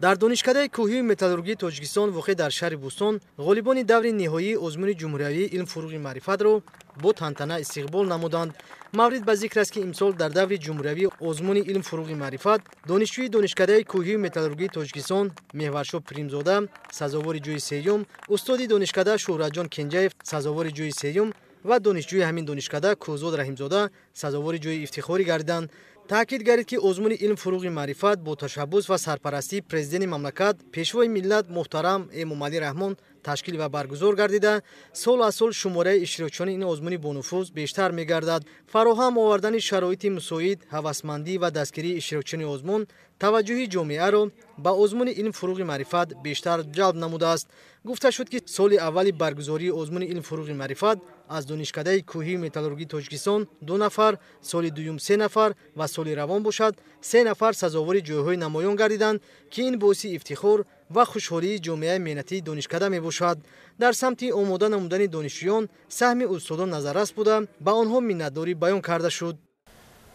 Дар Донишкадаи кӯҳию металлургии Тоҷикистон, воқеъ дар шаҳри Бӯстон, ғолибони даври ниҳоии озмуни ҷумҳуриявии «Илм фуруғи маърифат»-ро бо тантана истиқбол намуданд. Маврид ба зикр аст, ки имсол дар даври ҷумҳуриявии озмуни «Илм фуруғи маърифат» донишҷӯи Донишкадаи кӯҳию металлургии Тоҷикистон Меҳваршо Пиримзода сазовори ҷои сеюм, устоди донишкада Шӯҳратҷон Кенҷаев сазовори ҷои сеюм ва донишҷӯи ҳамин донишкада Кӯҳзод Раҳимзода сазовори ҷои ифтихорӣ гардиданд. Таъкид гардид, ки озмуни «Илм фуруғи маърифат» бо ташаббус ва сарпарастии Президенти мамлакат, Пешвои миллат муҳтарам Эмомалӣ Раҳмон ташкил ва баргузор гардида, сол аз сол шумораи иштирокчиёни ин озмуни бонуфуз бештар мегардад. Фароҳам овардани шароити мусоид, ҳавасмандӣ ва дастгирии иштирокчиёни озмун таваҷҷӯҳи ҷомеаро ба озмуни «Илм фуруғи маърифат» бештар ҷалб намудааст. Гуфта шуд, ки соли аввали баргузории озмуни «Илм фуруғи маърифат» аз Донишкадаи кӯҳию металлургии Тоҷикистон ду нафар, соли дуюм се нафар ва соли равон бошад, се нафар сазовори ҷойҳои намоён гардиданд, ки ин боиси ифтихор ва хушҳолии ҷомеаи меҳнатии донишкада мебошад. Дар самти омода намудани донишҷӯён саҳми устодон назаррас буда, ба онҳо миннатдорӣ баён карда шуд.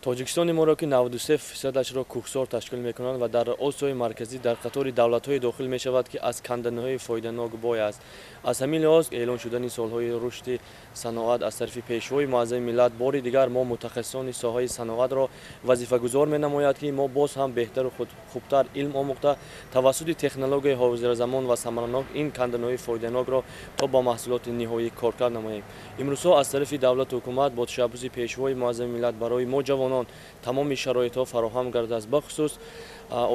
Тоҷикистони моро, ки 93 фисадашро кӯҳсор ташкил мекунанд ва дар Осиёи Марказӣ дар қатори давлатҳое дохил мешавад, ки аз канданиҳои фоиданок бой аст. Аз ҳамин лиҳоз, эълон шудани солҳои рушди саноат аз тарафи Пешвои муаззами миллат бори дигар мо, мутахассисони соҳаи саноатро, вазифагузор менамояд, ки мо боз ҳам беҳтару хубтар илм омӯхта, тавассути технологияи ҳозиразамон ва самаранок ин канданиҳои фоиданокро то ба маҳсулоти ниҳоӣ коркард намоем. Имрӯзҳо аз тарафи давлату ҳукумат бо ташаббуси Пешвои муаззами миллат барои мо, ҷавонон, тамоми шароитҳо фароҳам гардааст. Бахусус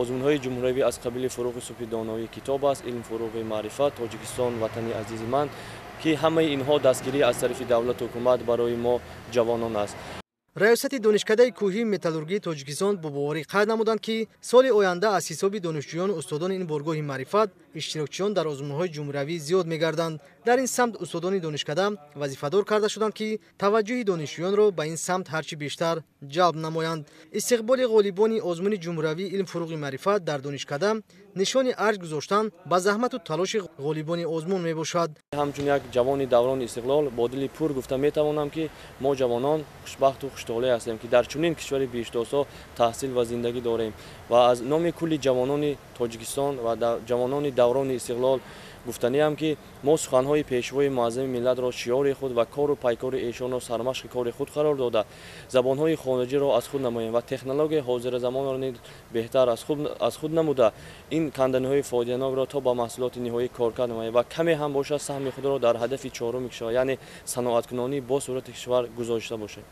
озмунҳои ҷумҳуриявӣ аз қабили «Фуруғи субҳи доноӣ китоб аст», «Илм фуруғи маърифат», «Тоҷикистон ватани азизи ман», ки ҳамаи инҳо дастгирӣ аз тарафи давлату ҳукумат барои мо, ҷавонон аст. Раёсати Донишкадаи кӯҳии металлургии Тоҷикистон бо боварӣ қайд намуданд, ки соли оянда аз ҳисоби донишҷӯёну устодони ин боргоҳи маърифат иштирокчиён дар озмунҳои ҷумҳуриявӣ зиёд мегарданд. Дар ин самт устодони донишкада вазифадор карда шуданд, ки таваҷҷӯҳи донишҷӯёнро ба ин самт ҳарчи бештар ҷалб намоянд. Истиқболи ғолибони озмуни ҷумҳуриявии «Илм фуруғи маърифат» дар донишкада нишони арҷ гузоштан ба заҳмату талоши ғолибони озмун мебошад. Ҳамчун як ҷавони даврони истиқлол бо дили пур гуфта метавонам, ки мо, ҷавонон, хушбахту хуштолеъ ҳастем, ки дар чунин кишвари биҳиштосо таҳсил ва зиндагӣ дорем, ва аз номи кулли ҷавонони Тоҷикистон ва ҷавонони даврони истиқлол гуфтаниам, ки мо суханҳои Пешвои муаззами миллатро шиёри худ ва кору пайкори эшонро сармашқи кори худ қарор дода, забонҳои хориҷиро аз худ намоем ва технологияи ҳозиразамонро низ беҳтар аз худ намуда, ин канданиҳои фоиданокро то ба маҳсулоти ниҳоӣ коркард намоем ва каме ҳам бошад, саҳми худро дар ҳадафи чоруми кишвар, яъне саноаткунонии босуръати кишвар, гузошта бошем.